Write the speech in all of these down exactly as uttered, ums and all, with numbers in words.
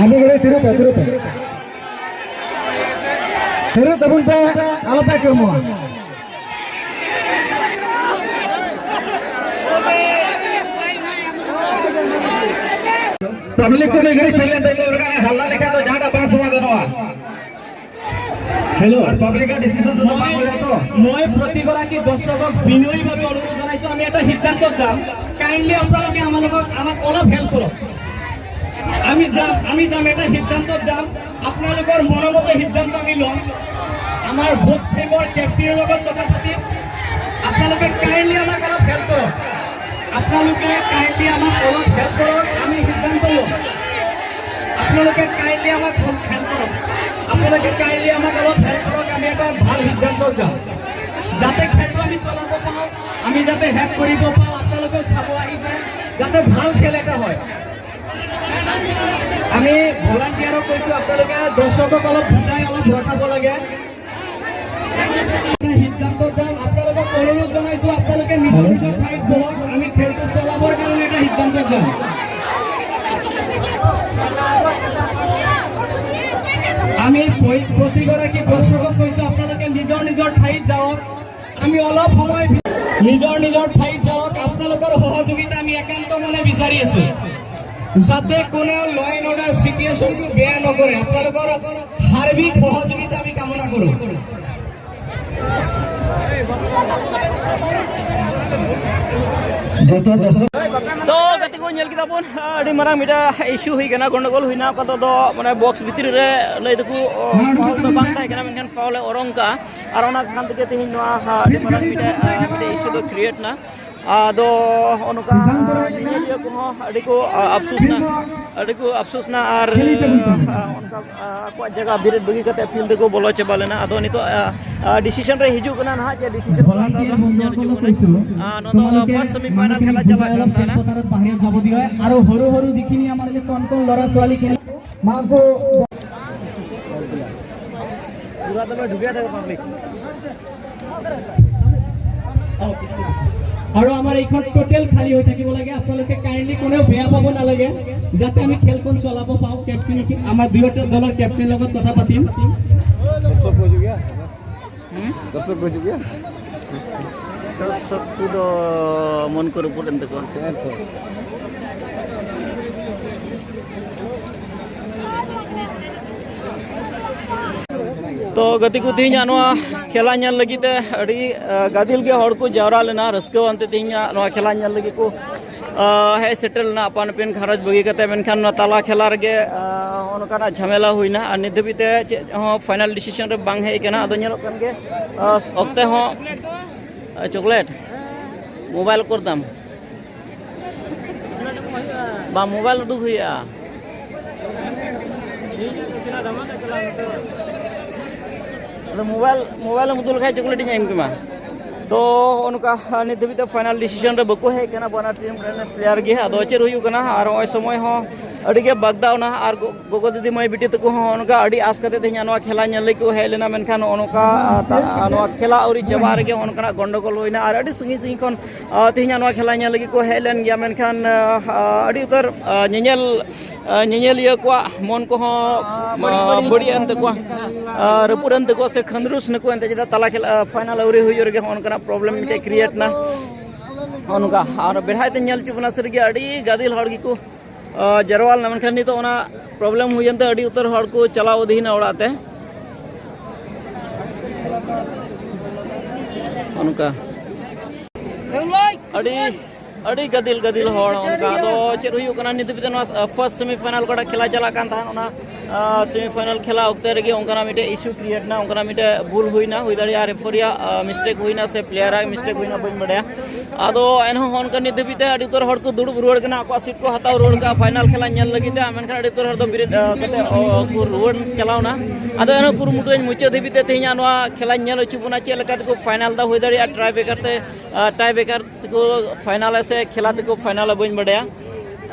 ᱟᱵᱚ ᱜᱮ ᱛᱤᱨᱩᱯ ᱯᱮ, ᱛᱤᱨᱩᱯ ᱯᱮ᱾ ᱛᱤᱨᱩᱯ ᱛᱟᱵᱚᱱ ᱯᱮ, ᱟᱞᱚᱯᱮ ᱠᱟᱹᱢᱩᱣᱟ᱾ ᱯᱟᱵᱽᱞᱤᱠ ᱠᱚ ᱢᱤᱫ ᱜᱷᱟᱹᱲᱤᱡ ᱛᱷᱤᱨ ᱞᱮᱱ ᱛᱟᱠᱚ ᱞᱮᱠᱷᱟᱱ, ᱦᱟᱞᱞᱟ ᱞᱮᱠᱷᱟᱱ ᱫᱚ ᱡᱟᱦᱟᱸᱴᱟᱜ ᱵᱟᱝ ᱥᱚᱢᱟᱫᱷᱟᱱᱚᱜᱼᱟ᱾ ᱦᱮᱞᱳ, ᱟᱨ ᱯᱟᱵᱽᱞᱤᱠ ᱟᱜ ডিচিশন ᱫᱚ ᱵᱟᱝ মই, হুইলে তো। মই প্ৰতিগৰাকী দৰ্শকক বিনয়ীভাৱে অনুৰোধ জনাইছো, আমি এটা সিদ্ধান্তত যাম। কাইণ্ডলি আপোনালোকে আমাৰ লগত, আমাক অলপ হেল্প কৰক। আমি যাম, আমি যাম, এটা সিদ্ধান্তত যাম। আপোনালোকৰ মনোমতে সিদ্ধান্ত আমি ল'ম। আমাৰ বুথ টিমৰ কেপ্টেইনৰ লগত কথা পাতিম। আপোনালোকে কাইণ্ডলি আমাক অলপ হেল্প কৰক। আপোনালোকে কাইণ্ডলি আমাক অলপ হেল্প কৰক, আমি সিদ্ধান্ত ল'ম। আপোনালোকে কাইণ্ডলি আমাক হেল্প কৰক। আপোনালোকে কাইণ্ডলি আমাক অলপ হেল্প কৰক, আমি এটা ভাল সিদ্ধান্ত যাওঁ, যাতে খেলটো আমি চলাব পাৰোঁ, আমি যাতে হেড কৰিব পাৰোঁ। আপোনালোকে চাব আহিছে, যাতে ভাল খেল এটা হয়। আমি ভলাণ্টিয়াৰক কৈছোঁ, আপোনালোকে দৰ্শকক অলপ বুজাই অলপ ৰখাব লাগে। এটা সিদ্ধান্ত যাম, আপোনালোকক অনুৰোধ জনাইছোঁ, আপোনালোকে নিজৰ নিজৰ ঠাইত বহক, আমি খেলটো চলাবৰ কাৰণে এটা সিদ্ধান্ত যাম। আমি প্ৰ-, প্ৰতিগৰাকী দৰ্শকক কৈছোঁ, আপোনালোকে নিজৰ নিজৰ ঠাইত যাওক। আমি অলপ সময় ভি-, নিজৰ নিজৰ ঠাইত যাওক। আপোনালোকৰ সহযোগিতা আমি একান্ত মনে বিচাৰি আছোঁ, যাতে কোনেও ল' এণ্ড অৰ্ডাৰ চিটুৱেশ্যনটো বেয়া নকৰে। আপোনালোকৰ সাৰ্বিক সহযোগিতা আমি কামনা কৰোঁ। ᱡᱚᱛᱚ ᱫᱚᱨᱥᱚᱠ ᱛᱚ ᱜᱟᱛᱮ ᱠᱚ, ᱧᱮᱞ ᱠᱮᱫᱟ ᱵᱚᱱ, ᱟᱹᱰᱤ ᱢᱟᱨᱟᱝ ᱢᱤᱫᱴᱟᱝ ᱤᱥᱩ ᱦᱩᱭ ᱠᱟᱱᱟ, ᱜᱚᱱᱰᱚᱜᱳᱞ ᱦᱩᱭᱱᱟ᱾ ᱚᱠᱟ ᱫᱚ, ᱫᱚ ᱢᱟᱱᱮ ᱵᱚᱠᱥ ᱵᱷᱤᱛᱨᱤ ᱨᱮ ᱞᱟᱹᱭ ᱫᱚᱠᱚ, ᱚ, ᱯᱷᱟᱣᱩᱞ ᱫᱚ ᱵᱟᱝ ᱛᱟᱦᱮᱸ ᱠᱟᱱᱟ, ᱢᱮᱱᱠᱷᱟᱱ ᱯᱷᱟᱣᱩᱞ ᱮ ᱚᱨᱚᱝ ᱠᱟᱜᱼᱟ᱾ ᱟᱨ ᱚᱱᱟ ᱠᱟᱨᱚᱱ ᱛᱮᱜᱮ ᱛᱮᱦᱮᱧ ᱱᱚᱣᱟ, ᱟ, ᱟᱹᱰᱤ ᱢᱟᱨᱟᱝ ᱢᱤᱫᱴᱮᱱ, ᱟ, ᱢᱤᱫᱴᱮᱱ ᱤᱥᱩ ᱫᱚ ᱠᱨᱤᱭᱮᱴ ᱮᱱᱟ᱾ ᱟᱫᱚ ᱱᱚᱜᱼᱚ ᱱᱚᱝᱠᱟ, ᱟ, ᱧᱮᱧᱮᱞᱤᱭᱟᱹ ᱠᱚᱦᱚᱸ ᱟᱹᱰᱤ ᱠᱚ, ᱟ, ᱟᱯᱥᱳᱥ ᱱᱟ, ᱟᱹᱰᱤ ᱠᱚ ᱟᱯᱥᱳᱥ ᱱᱟ᱾ ᱟᱨ, ᱟ, ᱚᱱᱠᱟ, ᱟ, ᱟᱠᱚᱣᱟᱜ ᱡᱟᱭᱜᱟ ᱵᱮᱨᱮᱫ ᱵᱟᱹᱜᱤ ᱠᱟᱛᱮ ᱯᱷᱤᱞᱰ ᱛᱮᱠᱚ ᱵᱚᱞᱚ ᱪᱟᱵᱟ ᱞᱮᱱᱟ᱾ ᱟᱫᱚ ᱱᱤᱛᱚᱜ, ᱟ, ᱟ, ᱰᱤᱥᱤᱥᱚᱱ ᱨᱮ ᱦᱤᱡᱩᱜ ᱠᱟᱱᱟ ᱱᱟᱦᱟᱜ, ᱡᱮ ᱰᱤᱥᱤᱥᱚᱱ ᱠᱚ ᱦᱟᱛᱟᱣ ᱮᱫᱟ, ᱧᱮᱞ ᱦᱚᱪᱚ ᱠᱟᱱᱟ᱾ ᱟ, ᱱᱚᱣᱟ ᱫᱚ ᱯᱷᱟᱨᱥᱴ ᱥᱮᱢᱤ ᱯᱷᱟᱭᱱᱟᱞ ᱠᱷᱮᱞᱟ ᱪᱟᱞᱟᱜ ᱠᱟᱱ ᱛᱟᱦᱮᱱᱟ᱾ আৰু সৰু সৰু যিখিনি আমাৰ যে কণ কণ ল'ৰা ছোৱালীখিনি, মাকো আৰু আমাৰ এইখন টোটেল খালী হৈ থাকিব লাগে। আপোনালোকে কাইণ্ডলি কোনেও বেয়া পাব নালাগে, যাতে আমি খেলখন চলাব পাওঁ। কেপ্টেইন, আমাৰ দুয়োটা দলৰ কেপ্টেইনৰ লগত কথা পাতিম। দৰ্শক হৈ যোগীয়া। দৰ্শক হৈ যোগীয়া। দৰ্শকটো ᱫᱚ ᱢᱚᱱ ᱠᱚ ᱨᱟᱹᱯᱩᱫ ᱮᱱ ᱛᱟᱠᱚᱣᱟ᱾ ᱦᱮᱸ ᱛᱚ᱾ ᱛᱚ ᱜᱟᱛᱮ ᱠᱚ, ᱛᱮᱦᱮᱧᱟᱜ ᱱᱚᱣᱟ ᱠᱷᱮᱞᱟ ᱧᱮᱞ ᱞᱟᱹᱜᱤᱫ ᱛᱮ ᱟᱹᱰᱤ ᱜᱟᱫᱮᱞ ᱜᱮ ᱦᱚᱲ ᱠᱚ ᱡᱟᱣᱨᱟ ᱞᱮᱱᱟ, ᱨᱟᱹᱥᱠᱟᱹ ᱟᱱᱛᱮ ᱛᱮᱦᱮᱧᱟᱜ ᱱᱚᱣᱟ ᱠᱷᱮᱞᱟ ᱧᱮᱞ ᱞᱟᱹᱜᱤᱫ ᱠᱚ ᱦᱮᱡ ᱥᱮᱴᱮᱨ ᱞᱮᱱᱟ ᱟᱯᱟᱱ ᱟᱹᱯᱤᱱ ᱜᱷᱟᱨᱚᱸᱡᱽ ᱵᱟᱹᱜᱤ ᱠᱟᱛᱮ᱾ ᱢᱮᱱᱠᱷᱟᱱ ᱱᱚᱣᱟ ᱛᱟᱞᱟ ᱠᱷᱮᱞᱟ ᱨᱮᱜᱮ ᱱᱚᱜᱼᱚ ᱱᱚᱝᱠᱟᱱᱟᱜ ᱡᱷᱟᱢᱮᱞᱟ ᱦᱩᱭᱱᱟ ᱟᱨ ᱱᱤᱛ ᱫᱷᱟᱹᱵᱤᱡ ᱛᱮ ᱪᱮᱫ ᱦᱚᱸ ᱯᱷᱟᱭᱱᱟᱞ ᱰᱤᱥᱤᱥᱚᱱ ᱨᱮ ᱵᱟᱝ ᱦᱮᱡ ᱟᱠᱟᱱᱟ᱾ ᱟᱫᱚ ᱧᱮᱞᱚᱜ ᱠᱟᱱ ᱜᱮ ᱚᱠᱛᱮ ᱦᱚᱸ ᱪᱚᱠᱞᱮᱴ ᱢᱳᱵᱟᱭᱤᱞ ᱠᱚᱨ ᱫᱟᱢ ᱵᱟ ᱢᱳᱵᱟᱭᱤᱞ ᱩᱰᱩᱠ ᱦᱩᱭᱩᱜᱼᱟ᱾ ᱟᱫᱚ ᱢᱳᱵᱟᱭᱤᱞ ᱢᱳᱵᱟᱭᱤᱞ ᱮᱢ ᱩᱫᱩᱜ ᱞᱮᱠᱷᱟᱱ ᱪᱚᱠᱞᱮᱴ ᱤᱧ ᱮᱢ ᱠᱮᱢᱟ᱾ ᱛᱚ ᱱᱚᱜᱼᱚ ᱱᱚᱝᱠᱟ ᱱᱤᱛ ᱫᱷᱟᱹᱵᱤᱡ ᱛᱮ ᱯᱷᱟᱭᱱᱟᱞ ᱰᱤᱥᱤᱥᱚᱱ ᱨᱮ ᱵᱟᱠᱚ ᱦᱮᱡ ᱟᱠᱟᱱᱟ ᱵᱟᱱᱟᱨ ᱴᱤᱢ ᱨᱮᱱ ᱯᱞᱮᱭᱟᱨ ᱜᱮ᱾ ᱟᱫᱚ ᱪᱮᱫ ᱦᱩᱭᱩᱜ ᱠᱟᱱᱟ ᱟᱨ ᱱᱚᱜᱼᱚᱭ ᱥᱚᱢᱚᱭ ᱦᱚᱸ ᱟᱹᱰᱤ ᱜᱮ ᱵᱟᱜᱽᱫᱟᱣ ᱱᱟ ᱟᱨ ᱜᱚ- ᱜᱚᱜᱚ ᱫᱤᱫᱤ ᱢᱟᱹᱭ ᱵᱤᱴᱤ ᱛᱟᱠᱚ ᱦᱚᱸ ᱱᱚᱝᱠᱟ ᱟᱹᱰᱤ ᱟᱥ ᱠᱟᱛᱮ ᱛᱮᱦᱮᱧ ᱱᱚᱣᱟ ᱠᱷᱮᱞᱟ ᱧᱮᱞ ᱞᱟᱹᱜᱤᱫ ᱠᱚ ᱦᱮᱡ ᱞᱮᱱᱟ᱾ ᱢᱮᱱᱠᱷᱟᱱ ᱱᱚᱜᱼᱚ ᱱᱚᱝᱠᱟ ᱱᱚᱣᱟ ᱠᱷᱮᱞᱟ ᱟᱹᱣᱨᱤ ᱪᱟᱵᱟᱜ ᱨᱮᱜᱮ ᱱᱚᱜᱼᱚ ᱱᱚᱝᱠᱟᱱᱟᱜ ᱜᱚᱱᱰᱚᱜᱳᱞ ᱦᱩᱭᱱᱟ ᱟᱨ ᱟᱹᱰᱤ ᱥᱟᱺᱜᱤᱧ ᱥᱟᱺᱜᱤᱧ ᱠᱷᱚᱱ ᱛᱮᱦᱮᱧᱟᱜ ᱱᱚᱣᱟ ᱠᱷᱮᱞᱟ ᱧᱮᱞ ᱞᱟᱹᱜᱤᱫ ᱠᱚ ᱦᱮᱡ ᱞᱮᱱ ᱜᱮᱭᱟ᱾ ᱢᱮᱱᱠᱷᱟᱱ ᱟᱹᱰᱤ ᱩᱛᱟᱹᱨ ᱧᱮᱧᱮᱞ ᱧᱮᱧᱮᱞᱤᱭᱟᱹ ᱠᱚᱣᱟᱜ ᱢᱚᱱ ᱠᱚᱦᱚᱸ ᱵᱟᱹᱲᱤᱡ ᱮᱱ ᱛᱟᱠᱚᱣᱟ, ᱨᱟᱹᱯᱩᱫ ᱮᱱ ᱛᱟᱠᱚᱣᱟ ᱥᱮ ᱠᱷᱟᱹᱱᱫᱽᱨᱩᱥ ᱱᱟᱠᱚ᱾ ᱮᱱᱛᱮ ᱪᱮᱫᱟᱜ ᱛᱟᱞᱟ ᱠᱷᱮᱞ ᱯᱷᱟᱭᱱᱟᱞ ᱟᱹᱣᱨᱤ ᱦᱩᱭᱩᱜ ᱨᱮᱜᱮ ᱱᱚᱜᱼᱚ ᱱᱚᱝᱠᱟᱱᱟᱜ ᱯᱨᱚᱵᱞᱮᱢ ᱢᱤᱫᱴᱮᱡ ᱠᱨᱤᱭᱮᱴ ᱮᱱᱟ᱾ ᱱᱚᱜᱼᱚ ᱱᱚᱝᱠᱟ ᱟᱨ ᱵᱮᱲᱦᱟᱭ ᱛᱮ ᱧᱮᱞ ᱦᱚᱪᱚ ᱵᱚᱱᱟ, ᱥᱟᱹᱨᱤᱜᱮ ᱟᱹᱰᱤ ᱜᱟᱫᱮᱞ ᱦᱚᱲ ᱜᱮᱠᱚ ᱡᱟᱨᱣᱟ ᱞᱮᱱᱟ᱾ ᱢᱮᱱᱠᱷᱟᱱ ᱱᱤᱛᱚᱜ ᱚᱱᱟ ᱯᱨᱚᱵᱞᱮᱢ ᱦᱩᱭᱮᱱ ᱛᱮ ᱟᱹᱰᱤ ᱩᱛᱟᱹᱨ ᱦᱚᱲ ᱠᱚ ᱪᱟᱞᱟᱣ ᱤᱫᱤᱭᱮᱱᱟ ᱚᱲᱟᱜ ᱛᱮ᱾ ᱱᱚᱜᱼᱚ ᱱᱚᱝᱠᱟ ᱟᱹᱰᱤ ᱟᱹᱰᱤ ᱜᱟᱫᱮᱞ ᱜᱟᱫᱮᱞ ᱦᱚᱲ ᱚᱱᱠᱟ᱾ ᱟᱫᱚ ᱪᱮᱫ ᱦᱩᱭᱩᱜ ᱠᱟᱱᱟ, ᱱᱤᱛ ᱫᱷᱟᱹᱵᱤᱡ ᱛᱮ ᱱᱚᱣᱟ ᱯᱷᱟᱨᱥᱴ ᱥᱮᱢᱤ ᱯᱷᱟᱭᱱᱟᱞ ᱚᱠᱟᱴᱟᱜ ᱠᱷᱮᱞᱟ ᱪᱟᱞᱟᱜ ᱠᱟᱱ ᱛᱟᱦᱮᱸᱫ, ᱚᱱᱟ ᱥᱮᱢᱤ ᱯᱷᱟᱭᱱᱟᱞ ᱠᱷᱮᱞᱟ ᱚᱠᱛᱮ ᱨᱮᱜᱮ ᱚᱱᱠᱟᱱᱟᱜ ᱢᱤᱫᱴᱮᱡ ᱤᱥᱩ ᱠᱨᱤᱭᱮᱴ ᱮᱱᱟ, ᱚᱱᱠᱟᱱᱟᱜ ᱢᱤᱫᱴᱮᱡ ᱵᱷᱩᱞ ᱦᱩᱭᱱᱟ, ᱦᱩᱭ ᱫᱟᱲᱮᱭᱟᱜᱼᱟ ᱨᱮᱯᱷᱟᱨᱤᱭᱟᱜ ᱢᱤᱥᱴᱮᱠ ᱦᱩᱭᱱᱟ ᱥᱮ ᱯᱞᱮᱭᱟᱨᱟᱜ ᱢᱤᱥᱴᱮᱠ ᱦᱩᱭᱱᱟ, ᱵᱟᱹᱧ ᱵᱟᱰᱟᱭᱟ᱾ ᱟᱫᱚ ᱮᱱᱦᱚᱸ ᱚᱱᱠᱟ ᱱᱤᱛ ᱫᱷᱟᱹᱵᱤᱡ ᱛᱮ ᱟᱹᱰᱤ ᱩᱛᱟᱹᱨ ᱦᱚᱲ ᱠᱚ ᱫᱩᱲᱩᱵ ᱨᱩᱣᱟᱹᱲ ᱠᱟᱱᱟ, ᱟᱠᱚᱣᱟᱜ ᱥᱤᱴ ᱠᱚ ᱦᱟᱛᱟᱣ ᱨᱩᱣᱟᱹᱲ ᱠᱟᱜᱼᱟ ᱯᱷᱟᱭᱱᱟᱞ ᱠᱷᱮᱞᱟ ᱧᱮᱞ ᱞᱟᱹᱜᱤᱫ ᱛᱮ᱾ ᱢᱮᱱᱠᱷᱟᱱ ᱟᱹᱰᱤ ᱩᱛᱟᱹᱨ ᱦᱚᱲ ᱫᱚ ᱵᱤᱨᱤᱫ ᱠᱟᱛᱮ ᱠᱚ ᱨᱩᱣᱟᱹᱲ ᱪᱟᱞᱟᱣᱱᱟ᱾ ᱟᱫᱚ ᱮᱱᱦᱚᱸ ᱠᱩᱨᱩᱢᱩᱴᱩᱧ ᱢᱩᱪᱟᱹᱫ ᱫᱷᱟᱹᱵᱤᱡ ᱛᱮ ᱛᱮᱦᱮᱧᱟᱜ ᱱᱚᱣᱟ ᱠᱷᱮᱞᱟᱧ ᱧᱮᱞ ᱦᱚᱪᱚ ᱵᱚᱱᱟ ᱪᱮᱫ ᱞᱮᱠᱟ ᱛᱮᱠᱚ ᱯᱷᱟᱭᱱᱟᱞ ᱫᱟ, ᱦᱩᱭ ᱫᱟᱲᱮᱭᱟᱜᱼᱟ ᱴᱨᱟᱭ ᱵᱮᱠᱟᱨ ᱛᱮ, ᱴᱟᱭ ᱵᱨᱮᱠᱟᱨ ᱛᱮᱠᱚ ᱯᱷᱟᱭᱱᱟᱞᱟ ᱥᱮ ᱠᱷᱮᱞᱟ ᱛᱮᱠᱚ ᱯᱷᱟᱭᱱᱟᱞᱟ, ᱵᱟᱹᱧ ᱵᱟᱰᱟᱭᱟ᱾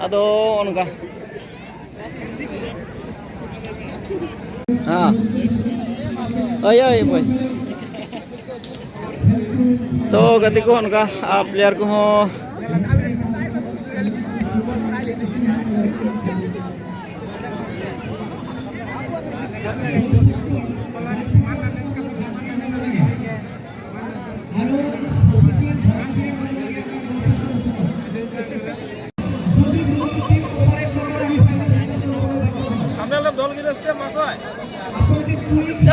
ᱟᱫᱚ ᱚᱱᱠᱟ᱾ ᱦᱮᱸ᱾ ᱳᱭ, ᱳᱭ, ᱵᱚᱭ᱾ ᱛᱚ ᱜᱟᱛᱮ ᱠᱚ, ᱚᱱᱠᱟ ᱯᱞᱮᱭᱟᱨ ᱠᱚᱦᱚᱸ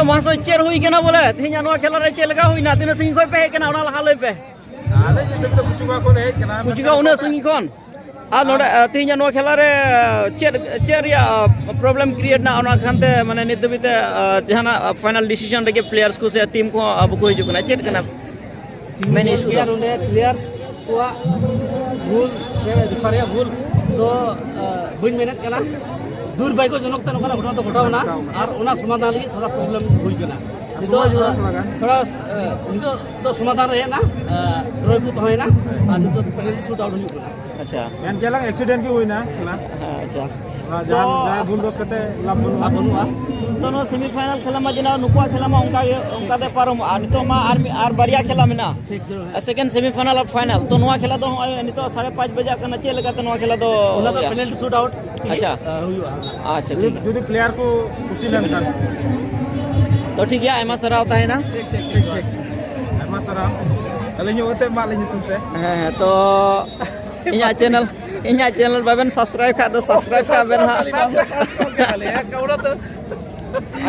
ᱢᱟᱦᱟᱥᱚᱭ, ᱪᱮᱫ ᱦᱩᱭ ᱠᱟᱱᱟ ᱵᱚᱞᱮ? ᱛᱮᱦᱮᱧᱟᱜ ᱱᱚᱣᱟ ᱠᱷᱮᱞᱟ ᱨᱮ ᱪᱮᱫ ᱞᱮᱠᱟ ᱦᱩᱭᱱᱟ? ᱛᱤᱱᱟᱹᱜ ᱥᱟᱺᱜᱤᱧ ᱠᱷᱚᱱ ᱯᱮ ᱦᱮᱡ ᱠᱟᱱᱟ, ᱚᱱᱟ ᱞᱟᱦᱟ ᱞᱟᱹᱭ ᱯᱮ᱾ ᱟᱞᱮ ᱱᱤᱛ ᱫᱷᱟᱹᱵᱤᱡ ᱫᱚ ᱠᱩᱪᱩᱜᱟ ᱠᱷᱚᱱ ᱞᱮ ᱦᱮᱡ ᱠᱟᱱᱟ᱾ ᱠᱩᱪᱩᱜᱟ ᱩᱱᱟᱹᱜ ᱥᱟᱺᱜᱤᱧ ᱠᱷᱚᱱ? ᱟᱨ ᱱᱚᱰᱮ, ᱟᱨ ᱛᱮᱦᱮᱧᱟᱜ ᱱᱚᱣᱟ ᱠᱷᱮᱞᱟ ᱨᱮ ᱪᱮᱫ, ᱪᱮᱫ ᱨᱮᱭᱟᱜ problem create ᱮᱱᱟ, ᱚᱱᱟ ᱠᱷᱟᱱ ᱛᱮ, ᱢᱟᱱᱮ, ᱱᱤᱛ ᱫᱷᱟᱹᱵᱤᱡ ᱛᱮ, ᱟ, ᱡᱟᱦᱟᱱᱟᱜ final decision ᱨᱮᱜᱮ players ᱠᱚ ᱥᱮ team ᱠᱚ ᱵᱟᱠᱚ ᱦᱤᱡᱩᱜ ᱠᱟᱱᱟ, ᱪᱮᱫ ᱠᱟᱱᱟ main ᱧᱮᱞ issue ᱫᱚ? ᱜᱮᱭᱟ ᱱᱚᱰᱮ players ᱠᱚᱣᱟᱜ ᱵᱷᱩᱞ ᱥᱮ referee ᱭᱟᱜ ᱵᱷᱩᱞ ᱫᱚ, ᱟ, ᱵᱟᱹᱧ ᱢᱮᱱᱮᱫ ᱠᱟᱱᱟ, ᱫᱩᱨᱵᱷᱟᱜᱽᱭᱚᱡᱚᱱᱚᱠ ᱛᱮ ᱱᱚᱝᱠᱟᱱᱟᱜ ᱜᱷᱚᱴᱚᱱᱟ ᱫᱚ ᱜᱷᱚᱴᱟᱣ ᱮᱱᱟ, ᱟᱨ ᱚᱱᱟ ᱥᱚᱢᱟᱫᱷᱟᱱ ᱞᱟᱹᱜᱤᱫ ᱛᱷᱚᱲᱟ problem ᱦᱩᱭ ᱠᱟᱱᱟ᱾ ᱱᱤᱛᱚᱜ, ᱥᱚᱢᱚᱭ ᱦᱩᱭᱩᱜᱼᱟ ᱛᱷᱚᱲᱟ ᱜᱟᱱ᱾ ᱛᱷᱚᱲᱟ, ᱟ, ᱱᱤᱛᱚᱜ ᱫᱚ ᱥᱚᱢᱟᱫᱷᱟᱱ ᱨᱮ ᱦᱮᱡ ᱮᱱᱟ, ᱟ, draw ᱠᱚ ᱛᱟᱦᱮᱸᱭᱮᱱᱟ, ᱟᱨ ᱱᱤᱛᱚᱜ penalty shoot out ᱦᱩᱭᱩᱜ ᱠᱟᱱᱟ᱾ ᱟᱪᱪᱷᱟ᱾ ᱢᱮᱱ ᱠᱮᱭᱟ ᱞᱟᱝ accident ᱜᱮ ᱦᱩᱭᱱᱟ ᱠᱷᱮᱞᱟ᱾ ᱦᱮᱸ, ᱟᱪᱪᱷᱟ᱾ ᱚᱱᱟ ᱡᱟᱦᱟᱸ, ᱛᱚ ᱡᱟᱦᱟᱸᱭ ᱵᱷᱩᱞ ᱫᱳᱥ ᱠᱟᱛᱮ ᱞᱟᱵᱷ ᱵᱟᱹᱱᱩᱜᱼᱟ᱾ ᱞᱟᱵᱷ ᱵᱟᱹᱱᱩᱜᱼᱟ᱾ ᱛᱚ ᱱᱚᱣᱟ semi final ᱠᱷᱮᱞᱟ ᱢᱟ ᱡᱮᱱᱚ ᱱᱩᱠᱩᱣᱟᱜ ᱠᱷᱮᱞᱟ ᱢᱟ ᱚᱱᱠᱟ ᱜᱮ, ᱚᱱᱠᱟ ᱛᱮ ᱯᱟᱨᱚᱢᱚᱜᱼᱟ᱾ ᱱᱤᱛᱚᱜ ᱢᱟ ᱟᱨ ᱢᱤᱫ, ᱟᱨ ᱵᱟᱨᱭᱟ ᱠᱷᱮᱞᱟ ᱢᱮᱱᱟᱜᱼᱟ᱾ ᱴᱷᱤᱠ ᱫᱚ ᱦᱮᱸ᱾ Second semi final ᱟᱨ final᱾ ᱛᱚ ᱱᱚᱣᱟ ᱠᱷᱮᱞᱟ ᱫᱚ ᱱᱚᱜᱼᱚᱭ ᱱᱤᱛᱚᱜ ᱥᱟᱲᱮ ᱯᱟᱸᱪ ᱵᱟᱡᱟᱜ ᱠᱟᱱᱟ᱾ ᱪᱮᱫ ᱞᱮᱠᱟᱛᱮ ᱱᱚᱣᱟ ᱠᱷᱮᱞᱟ ᱫᱚ ᱚᱱᱟ ᱫᱚ ᱦᱩᱭᱩᱜᱼᱟ? Penalty shoot out ᱛᱮᱜᱮ, ᱟᱪᱪᱷᱟ᱾ ᱟ, ᱦᱩᱭᱩᱜᱼᱟ᱾ ᱟᱪᱪᱷᱟ, ᱡᱩᱫᱤ, ᱴᱷᱤᱠ ᱜᱮᱭᱟ᱾ ᱡᱩᱫᱤ player ᱠᱚ ᱠᱩᱥᱤ ᱞᱮᱱᱠᱷᱟᱱ᱾ ᱛᱚ ᱴᱷᱤᱠ ᱜᱮᱭᱟ, ᱟᱭᱢᱟ ᱥᱟᱨᱦᱟᱣ ᱛᱟᱦᱮᱱᱟ᱾ ᱴᱷᱤᱠ, ᱴᱷᱤᱠ, ᱴᱷᱤᱠ, ᱴᱷᱤᱠ᱾ ᱟᱭᱢᱟ ᱥᱟᱨᱦᱟᱣ᱾ ᱟᱹᱞᱤᱧ ᱦᱚᱸ ᱚᱛᱮ ᱮᱢᱟᱜ ᱞᱤᱧ ᱧᱩᱛᱩᱢ ᱛᱮ᱾ ᱦᱮᱸ, ᱦᱮᱸ, ᱛᱚ ᱤᱧᱟᱹᱜ channel, ᱤᱧᱟᱹᱜ channel ᱵᱟᱵᱮᱱ subscribe ᱠᱷᱟᱡ ᱫᱚ subscribe ᱠᱟᱜ ᱵᱮᱱ ᱦᱟᱸᱜ᱾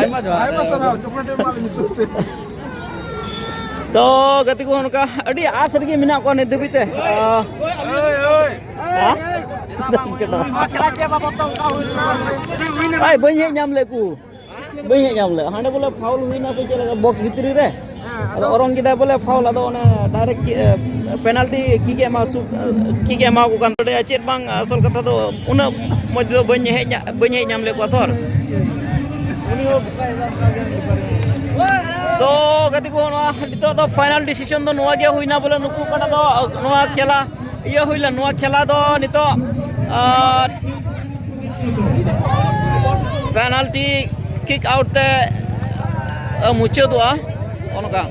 ᱟᱭᱢᱟ ᱟᱭᱢᱟ ᱡᱚᱦᱟᱨ᱾ ᱥᱟᱨᱦᱟᱣ, chocolate ᱮᱢᱟᱜ ᱞᱤᱧ ᱧᱩᱛᱩᱢ ᱛᱮ᱾ ᱛᱚ ᱜᱟᱛᱮ ᱠᱚ, ᱱᱚᱝᱠᱟ ᱟᱹᱰᱤ ᱟᱸᱥ ᱨᱮᱜᱮ ᱢᱮᱱᱟᱜ ᱠᱚᱣᱟ ᱱᱤᱛ ᱫᱷᱟᱹᱵᱤᱡ ᱛᱮ᱾ ᱦᱳᱭ, ᱦᱳᱭ᱾ ᱦᱮᱸ? ᱱᱚᱣᱟ ᱠᱷᱮᱞᱟ ᱪᱮᱫ ᱵᱟᱵᱚᱫ ᱛᱮ ᱚᱱᱠᱟ ᱦᱩᱭ ᱞᱮᱱᱟ? ᱟᱭ, ᱵᱟᱹᱧ ᱦᱮᱡ ᱧᱟᱢ ᱞᱮᱫ ᱠᱚ᱾ ᱵᱟᱹᱧ ᱦᱮᱡ ᱧᱟᱢ ᱞᱮᱫ᱾ ᱦᱟᱸᱰᱮ ᱵᱚᱞᱮ foul ᱦᱩᱭᱱᱟ ᱥᱮ ᱪᱮᱫ ᱞᱮᱠᱟ box ᱵᱷᱤᱛᱨᱤ ᱨᱮ? ᱦᱮᱸ, ᱟᱫᱚ ᱟᱫᱚ ᱚᱨᱚᱝ ᱠᱮᱫᱟᱭ ᱵᱚᱞᱮ foul, ᱟᱫᱚ ᱚᱱᱮ direct ᱠᱤ-, ᱮ, penalty kick ᱮ ᱮᱢᱟ, ᱥᱩ-, kick ᱮ ᱮᱢᱟ ᱠᱚ ᱠᱟᱱ ᱛᱟᱦᱮᱸᱫ᱾ ᱪᱮᱫ ᱵᱟᱝ ᱟᱥᱚᱞ ᱠᱟᱛᱷᱟ ᱫᱚ ᱩᱱᱟᱹᱜ ᱢᱚᱡᱽ ᱫᱚ ᱵᱟᱹᱧ ᱦᱮᱡ ᱧᱟ-, ᱵᱟᱹᱧ ᱦᱮᱡ ᱧᱟᱢ ᱞᱮᱫ ᱠᱚᱣᱟ ᱛᱷᱚᱨ᱾ ᱛᱚ ᱜᱟᱛᱮ ᱠᱚ, ᱱᱚᱣᱟ ᱱᱤᱛᱚᱜ ᱫᱚ final decision ᱫᱚ ᱱᱚᱣᱟ ᱜᱮ ᱦᱩᱭᱱᱟ ᱵᱚᱞᱮ ᱱᱩᱠᱩ ᱚᱠᱟᱴᱟᱜ ᱫᱚ ᱱᱚᱣᱟ ᱠᱷᱮᱞᱟ ᱤᱭᱟᱹ ᱦᱩᱭ ᱞᱮᱱ, ᱱᱚᱣᱟ ᱠᱷᱮᱞᱟ ᱫᱚ ᱱᱤᱛᱚᱜ, ᱟᱨ, penalty kick out ᱛᱮ, ᱟ, ᱢᱩᱪᱟᱹᱫᱚᱜᱼᱟ᱾ ᱚᱱᱠᱟ᱾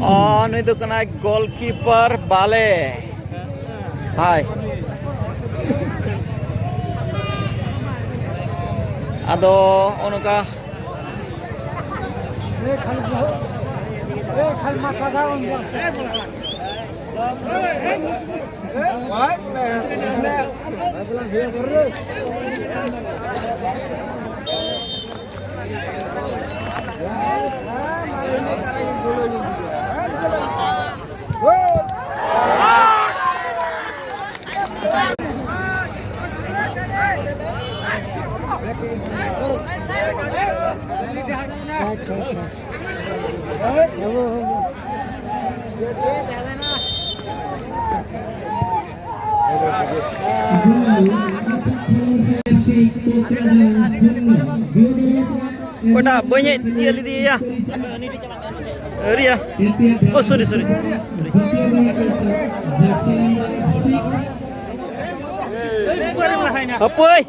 ᱚ, ᱱᱩᱭ ᱫᱚ ᱠᱟᱱᱟᱭ ᱜᱳᱞᱠᱤᱯᱟᱨ ᱵᱟᱞᱮ᱾ ᱦᱟᱭ᱾ ᱟᱫᱚ ᱚᱱᱠᱟ ᱚᱠᱚᱭᱴᱟᱜ ᱵᱟᱹᱧ ᱦᱮᱡ ᱛᱤᱭᱟᱹᱜ ᱞᱮᱫᱮᱭᱟ? ᱟᱹᱣᱨᱤᱭᱟ᱾ ᱳ, ᱥᱚᱨᱤ, ᱥᱚᱨᱤ᱾ ᱦᱟᱹᱯᱟᱹᱭ,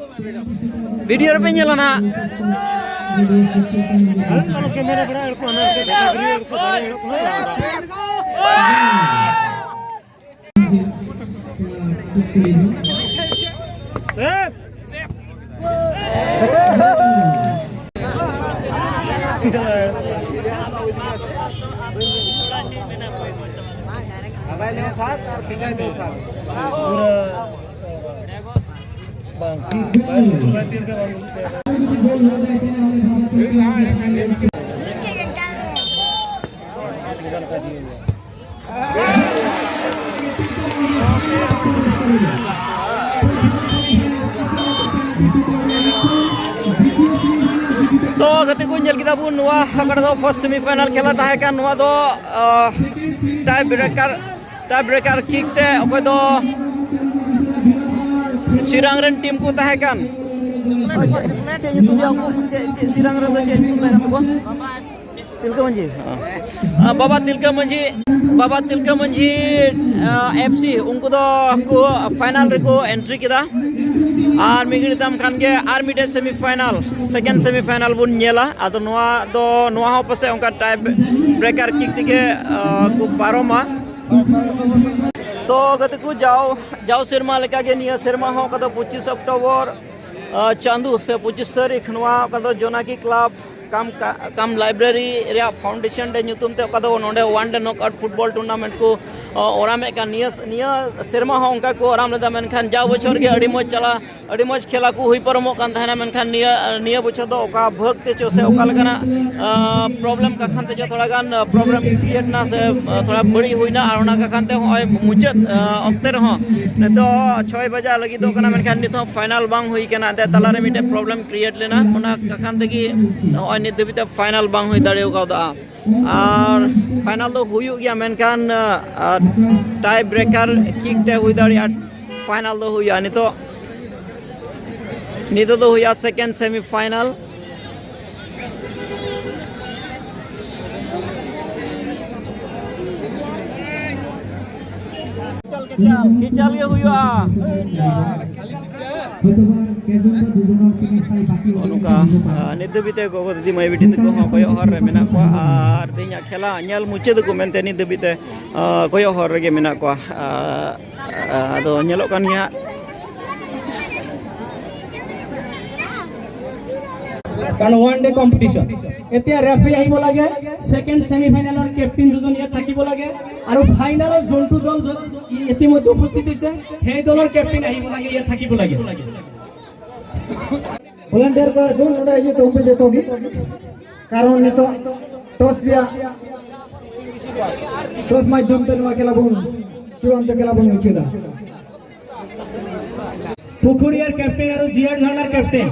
ᱵᱷᱤᱰᱤᱭᱳ ᱨᱮᱯᱮ ᱧᱮᱞᱟ ᱱᱟᱦᱟᱜ᱾ ᱟᱜᱟᱭ ᱞᱮ ᱠᱷᱟᱱ ᱟᱨ ᱯᱤᱪᱷᱟᱭ ᱞᱮ ᱠᱷᱟᱱ ᱯᱩᱨᱟᱹ ᱵᱟᱝ, ᱵᱟᱭ ᱛᱤᱨ ᱜᱮ ᱵᱟᱝ ᱩᱰᱩᱠ ᱛᱟᱭᱟ᱾ ᱛᱚ ᱜᱟᱛᱮ ᱠᱚ, ᱧᱮᱞ ᱠᱮᱫᱟ ᱵᱚᱱ ᱱᱚᱣᱟ ᱚᱠᱟᱴᱟᱜ ᱫᱚ ᱯᱷᱟᱨᱥᱴ ᱥᱮᱢᱤᱯᱷᱟᱭᱱᱟᱞ ᱠᱷᱮᱞᱟ ᱛᱟᱦᱮᱸ ᱠᱟᱱ, ᱱᱚᱣᱟ ᱫᱚ ᱴᱟᱭ ᱵᱨᱮᱠᱟᱨ, ᱴᱟᱭ ᱵᱨᱮᱠᱟᱨ ᱠᱤᱠ ᱛᱮ ᱚᱠᱚᱭ ᱫᱚ ᱥᱤᱨᱟᱝ ᱨᱮᱱ ᱴᱤᱢ ᱠᱚ ᱛᱟᱦᱮᱸ ᱠᱟᱱ᱾ ᱪᱮᱫ, ᱪᱮᱫ ᱧᱩᱛᱩᱢ ᱭᱟ ᱩᱱᱠᱩ? ᱪᱮᱫ, ᱪᱮᱫ ᱥᱤᱨᱟᱝ ᱨᱮᱱ ᱫᱚ ᱪᱮᱫ ᱧᱩᱛᱩᱢ ᱛᱟᱦᱮᱸ ᱠᱟᱱ ᱛᱟᱠᱚᱣᱟ? ᱛᱤᱞᱠᱟᱹ ᱢᱟᱹᱡᱷᱤ᱾ ᱦᱮᱸ᱾ ᱟᱨ ᱵᱟᱵᱟ ᱛᱤᱞᱠᱟᱹ ᱢᱟᱹᱡᱷᱤ, ᱵᱟᱵᱟ ᱛᱤᱞᱠᱟᱹ ᱢᱟᱹᱡᱷᱤ, ᱟᱸ, ᱮᱯᱷ ᱥᱤ, ᱩᱱᱠᱩ ᱫᱚ ᱠᱚ ᱯᱷᱟᱭᱱᱟᱞ ᱨᱮᱠᱚ ᱮᱱᱴᱨᱤ ᱠᱮᱫᱟ᱾ ᱟᱨ ᱢᱤᱫ ᱜᱷᱟᱹᱲᱤᱡ ᱛᱟᱭᱚᱢ ᱠᱷᱟᱱ ᱜᱮ ᱟᱨ ᱢᱤᱫᱴᱮᱡ semi final, second semi final ᱵᱚᱱ ᱧᱮᱞᱟ᱾ ᱟᱫᱚ ᱱᱚᱣᱟ ᱫᱚ, ᱱᱚᱣᱟ ᱦᱚᱸ ᱯᱟᱥᱮᱡ ᱚᱱᱠᱟ tie breaker kick ᱛᱮᱜᱮ, ᱟ, ᱠᱚ ᱯᱟᱨᱚᱢᱟ᱾ ᱛᱚ ᱜᱟᱛᱮ ᱠᱚ, ᱡᱟᱣ, ᱡᱟᱣ ᱥᱮᱨᱢᱟ ᱞᱮᱠᱟᱜᱮ ᱱᱤᱭᱟᱹ ᱥᱮᱨᱢᱟ ᱦᱚᱸ ᱚᱠᱟ ᱫᱚ ᱯᱚᱸᱪᱤᱥ ᱚᱠᱴᱳᱵᱚᱨ, ᱟ, ᱪᱟᱸᱫᱩ ᱥᱮ ᱯᱚᱸᱪᱤᱥ ᱛᱟᱹᱨᱤᱠᱷ, ᱱᱚᱣᱟ ᱚᱠᱟ ᱫᱚ ᱡᱚᱱᱟᱠᱤ ᱠᱞᱟᱵᱽ ᱠᱟᱢ, ᱠᱟᱢ library ᱨᱮᱭᱟᱜ foundation day ᱧᱩᱛᱩᱢ ᱛᱮ ᱚᱠᱟ ᱫᱚ ᱱᱚᱰᱮ one day knockout football tournament ᱠᱚ, ᱟ, ᱚᱨᱟᱢᱮᱫ ᱠᱟᱱ᱾ ᱱᱤᱭᱟᱹ, ᱱᱤᱭᱟᱹ ᱥᱮᱨᱢᱟ ᱦᱚᱸ ᱚᱱᱠᱟ ᱠᱚ ᱚᱨᱟᱢ ᱞᱮᱫᱟ, ᱢᱮᱱᱠᱷᱟᱱ ᱡᱟᱣ ᱵᱚᱪᱷᱚᱨ ᱜᱮ ᱟᱹᱰᱤ ᱢᱚᱡᱽ ᱪᱟᱞᱟᱜ, ᱟᱹᱰᱤ ᱢᱚᱡᱽ ᱠᱷᱮᱞᱟ ᱠᱚ ᱦᱩᱭ ᱯᱟᱨᱚᱢᱚᱜ ᱠᱟᱱ ᱛᱟᱦᱮᱱᱟ, ᱢᱮᱱᱠᱷᱟᱱ ᱱᱤᱭᱟᱹ, ᱱᱤᱭᱟᱹ ᱵᱚᱪᱷᱚᱨ ᱫᱚ ᱚᱠᱟ ᱵᱷᱟᱜᱽ ᱛᱮ ᱪᱚ ᱥᱮ ᱚᱠᱟ ᱞᱮᱠᱟᱱᱟᱜ, ᱟ, problem ᱠᱟᱠᱷᱟᱱ ᱛᱮ ᱪᱚ ᱛᱷᱚᱲᱟ ᱜᱟᱱ, ᱟ, problem create ᱮᱱᱟ ᱥᱮ, ᱟ, ᱛᱷᱚᱲᱟ ᱵᱟᱹᱲᱤᱡ ᱦᱩᱭᱱᱟ᱾ ᱟᱨ ᱚᱱᱟ ᱠᱟᱠᱷᱟᱱ ᱛᱮ ᱦᱚᱸᱜᱼᱚᱭ ᱢᱩᱪᱟᱹᱫ, ᱟ, ᱚᱠᱛᱮ ᱨᱮᱦᱚᱸ ᱱᱤᱛᱚᱜ ᱪᱷᱚᱭ ᱵᱟᱡᱟᱜ ᱞᱟᱹᱜᱤᱫᱚᱜ ᱠᱟᱱᱟ, ᱢᱮᱱᱠᱷᱟᱱ ᱱᱤᱛ ᱦᱚᱸ final ᱵᱟᱝ ᱦᱩᱭ ᱠᱟᱱᱟ᱾ ᱮᱱᱛᱮ ᱛᱟᱞᱟᱨᱮ ᱢᱤᱫᱴᱮᱡ problem create ᱞᱮᱱᱟ, ᱚᱱᱟ ᱠᱟᱠᱷᱟᱱ ᱛᱮᱜᱮ ᱱᱚᱜᱼᱚᱭ ᱱᱤᱛ ᱫᱷᱟᱹᱵᱤᱡ ᱛᱮ final ᱵᱟᱝ ᱦᱩᱭ ᱫᱟᱲᱮ ᱠᱟᱣᱫᱟ᱾ ᱟᱨ final ᱫᱚ ᱦᱩᱭᱩᱜ ᱜᱮᱭᱟ, ᱢᱮᱱᱠᱷᱟᱱ, ᱟ, tie breaker kick ᱛᱮ ᱦᱩᱭ ᱫᱟᱲᱮᱭᱟᱜᱼᱟ final ᱫᱚ ᱦᱩᱭᱩᱜᱼᱟ᱾ ᱱᱤᱛᱚᱜ, ᱱᱤᱛᱚᱜ ᱫᱚ ᱦᱩᱭᱩᱜᱼᱟ second semi final᱾ ᱠᱮᱪᱟᱞ, ᱠᱮᱪᱟᱞ ᱜᱮ ᱦᱩᱭᱩᱜᱼᱟ᱾ ᱦᱚᱭᱛᱳᱵᱟ ᱮᱠᱡᱚᱱ ᱵᱟ ᱫᱩᱡᱚᱱ ᱦᱚᱲ ᱛᱮᱜᱮ ᱥᱟᱭ ᱵᱟᱹᱠᱤ ᱱᱚᱜᱼᱚ ᱦᱚᱲ ᱱᱚᱝᱠᱟ, ᱠᱚ ᱫᱚᱦᱚ ᱠᱟᱜᱼᱟ᱾ ᱟ, ᱱᱤᱛ ᱫᱷᱟᱹᱵᱤᱡ ᱛᱮ ᱜᱚᱜᱚ ᱫᱤᱫᱤ ᱢᱟᱹᱭ ᱵᱤᱴᱤ ᱛᱟᱠᱚ ᱦᱚᱸ ᱠᱚᱭᱚᱜ ᱦᱚᱨ ᱨᱮ ᱢᱮᱱᱟᱜ ᱠᱚᱣᱟ ᱟᱨ ᱛᱮᱦᱮᱧᱟᱜ ᱠᱷᱮᱞᱟ ᱧᱮᱞ ᱢᱩᱪᱟᱹᱫ ᱟᱠᱚ ᱢᱮᱱᱛᱮ ᱱᱤᱛ ᱫᱷᱟᱹᱵᱤᱡ ᱛᱮ, ᱟ, ᱠᱚᱭᱚᱜ ᱦᱚᱨ ᱨᱮᱜᱮ ᱢᱮᱱᱟᱜ ᱠᱚᱣᱟ᱾ ᱟ, ᱟ, ᱟᱫᱚ ᱧᱮᱞᱚᱜ ᱠᱟᱱ ᱜᱮᱭᱟ ᱦᱟᱸᱜ᱾ কাৰণ ওৱান ডে কম্পিটিশ্যন। এতিয়া ৰেফাৰী আহিব লাগে, ছেকেণ্ড ছেমি ফাইনেলৰ কেপ্টেইন দুজন ইয়াত থাকিব লাগে, আৰু ফাইনেলত যোনটো দল য'ত ইতিমধ্যে উপস্থিত হৈছে, সেই দলৰ কেপ্টেইন আহিব লাগে, ইয়াত থাকিব লাগে। ভলাণ্টিয়াৰ কৰা একো নোলাই যে তম্পে যে তগি। কাৰণ নিত টছ দিয়া, টছ মাধ্যম তে নোৱা খেলাবন, চূড়ান্ত খেলাবন উঠিলা। পুখুৰীয়াৰ কেপ্টেইন আৰু জি আৰ ঝৰ্ণাৰ কেপ্টেইন।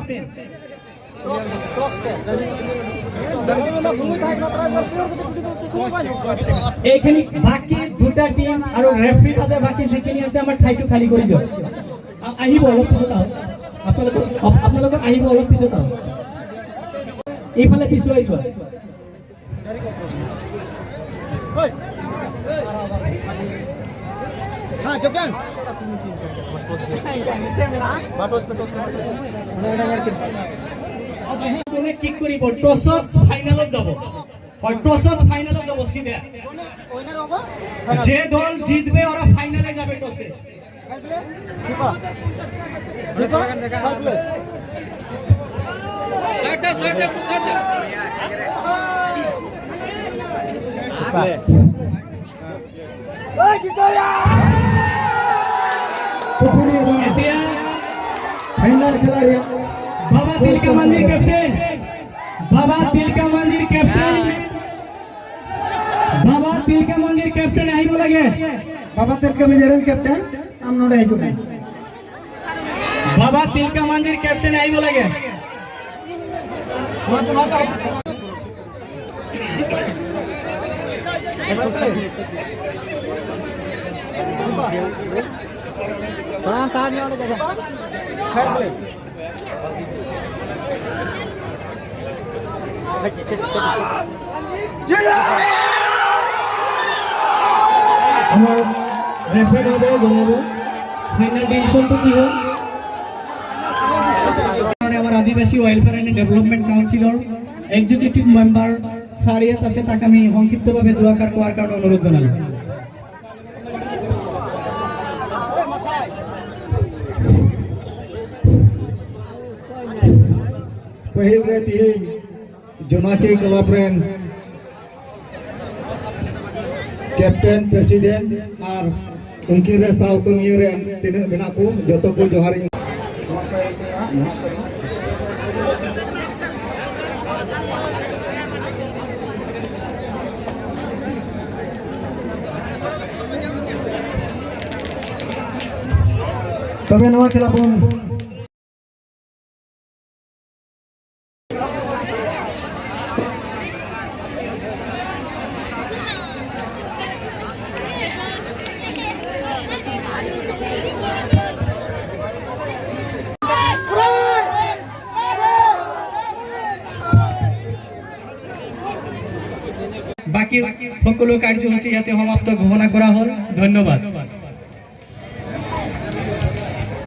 এইখিনি বাকী দুটা টিম আৰু ৰেফাৰী বাদে বাকী যিখিনি আছে আমাৰ ঠাইটো খালী কৰি দিয়ক। আ-, আহিব অলপ পিছত আহক। আপোনালোকক, আপ-, আপোনালোকক আহিব অলপ পিছত আহক। এইফালে পিছুৱাই যোৱা। মানে কি কৰিব? টছত ফাইনেলত যাব। হয়, টছত ফাইনেলত যাব চিধা। যে দল জিতবে, ওরা ফাইনালে যাবে টসে। ᱯᱩᱠᱷᱩᱨᱤ ᱨᱮ ᱯᱷᱟᱭᱱᱟᱞ ᱠᱷᱮᱞᱟ ᱨᱮᱭᱟᱜ ᱵᱟᱵᱟ ᱛᱤᱞᱠᱟᱹ ᱢᱟᱹᱡᱷᱤ ᱠᱮᱯᱴᱮᱱ, ᱵᱟᱵᱟ ᱛᱤᱞᱠᱟᱹ ᱢᱟᱹᱡᱷᱤ ᱠᱮᱯᱴᱮᱱ, ᱵᱟᱵᱟ ᱛᱤᱞᱠᱟᱹ ᱢᱟᱹᱡᱷᱤ ᱠᱮᱯᱴᱮᱱ ᱟᱭ ᱵᱚᱞᱟ ᱜᱮ᱾ ᱵᱟᱵᱟ ᱛᱤᱞᱠᱟᱹ ᱢᱟᱹᱡᱷᱤ ᱨᱮᱱ ᱠᱮᱯᱴᱮᱱ, ᱟᱢ ᱱᱚᱰᱮ ᱦᱤᱡᱩᱜ ᱢᱮ᱾ ᱵᱟᱵᱟ ᱛᱤᱞᱠᱟᱹ ᱢᱟᱹᱡᱷᱤ ᱠᱮᱯᱴᱮᱱ ᱟᱭ ᱵᱚᱞᱟ ᱜᱮ᱾ ᱢᱟ ᱛᱚ, ᱢᱟ ᱛᱚ᱾ ᱛᱷᱚᱲᱟ ᱥᱟᱦᱟ ᱧᱚᱜ ᱚᱸᱰᱮ ᱡᱟᱭᱜᱟ᱾ আমার রেফারি হবে জনাব ফাইনাল ডিসিশন তো কি হয়? মানে আমার Adivasi welfare and development councillor executive member sir ইয়াত আছে, তাক আমি সংক্ষিপ্তভাৱে দুআষাৰ কোৱাৰ কাৰণে অনুৰোধ জনালোঁ। ᱯᱟᱹᱦᱤᱞ ᱨᱮ ᱛᱮᱦᱮᱧ ᱡᱚᱱᱟᱠᱤ ᱠᱞᱟᱵᱽ ᱨᱮᱱ ᱠᱮᱯᱴᱮᱱ, ᱯᱨᱮᱥᱤᱰᱮᱱᱴ ᱟᱨ ᱩᱱᱠᱤᱱ ᱨᱮ ᱥᱟᱶ ᱠᱟᱹᱢᱤᱭᱟᱹ ᱨᱮᱱ ᱛᱤᱱᱟᱹᱜ ᱢᱮᱱᱟᱜ ᱠᱚ, ᱡᱚᱛᱚ ᱠᱚ ᱡᱚᱦᱟᱨ ᱤᱧ᱾ ᱛᱚᱵᱮ ᱱᱚᱣᱟ ᱠᱷᱮᱞᱟ ᱵᱚᱱ বাকী সকলো কাৰ্যসূচী ইয়াতে সমাপ্ত ঘোষণা কৰা হ'ল। ধন্যবাদ।